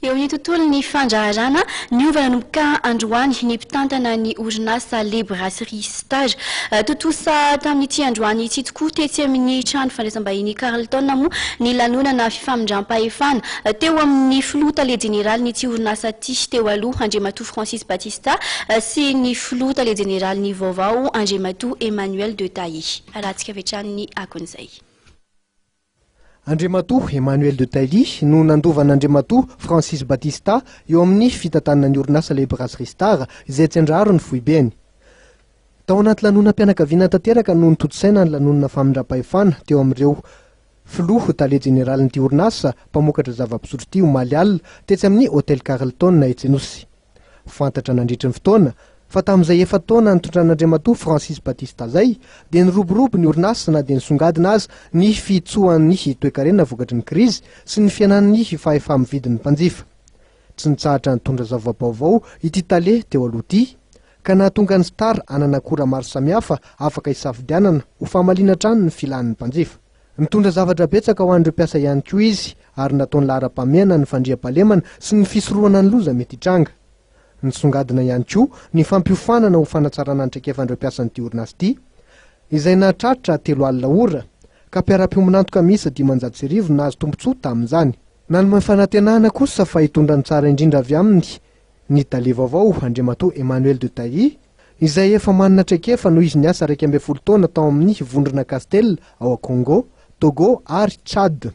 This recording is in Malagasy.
Eo amin'ny tontolon'ny fandraharahana, niova nanomboka androany ny mpitantana ny orinasa Les Brasseries Star. Tontosa tamin'ity androany ity tokoa tetsy amin'ny trano fandraisam-bahiny Carlton moa ny lanonana fifamindram-pahefana teo amin'ny filoha tale jeneralin'ity orinasa ity teo aloha Andriamatoa Francis Batista sy ny filoha tale jeneraliny vaovao Andriamatoa Emmanuel de Tailly. Arahantsika avy hatrany ny akon'izay. Andriamatoa Emmanuel de Tailly no nandova an'Andriamatoa Francis Batista eo amin'ny fitantanana ny orinasa Les Brasseries Star izay etsy Andraharo ny foibeny. Tao anaty lanonam-pianakaviana tanteraka no notontosaina ny lanonana famindram-pahefana teo amin'ireo filoha tale jeneralin'ity orinasa mpamokatra zava-pisotro ity omaly alina tetsy amin'ny Hotel Carlton etsy Anosy. Fantatra nandritry ny fotoana fa tamin'izay efa-taona nitondran'Andriamatoa Francis Batista izay dia niroborobo ny orinasa na dia nisongadina aza ny fihitsohan'ny toekarena vokatry ny krizy sy ny fihenan'ny fahefa-mividin'ny mpanjifa. Tsy nitsahatra nitondra zava-baovao ity tale teo aloha ity ka nahatonga ny Star hanana akora maro samihafa afaka hisafidianana ho famaliana hatrany ny filan'ny mpanjifa. Nitondra zavatra betsaka ho an'ireo mpiasa ihany koa izy ary nataony laharam-pahamehana ny fandriampahalemana sy ny fisorohana ny loza mety hitranga. Nisongadina ihany koa ny fampiofanana ho fanatsarana ny traikefan'ireo mpiasan'ity orinasa ity, izay nahatratra 30 ora, ka mpiara-piombon'antoka miisa 1500 nahazo tombontsoa tamin'izany. Nanome fanantenana kosa fa hitondra ny tsara indrindra avy aminy ny tale vaovao, Andriamatoa Emmanuel de Tailly, izay efa manana traikefa noho izy niasa 11 taona tao amin'ny vondrona Castel ao Congo, Togo ary Tchad.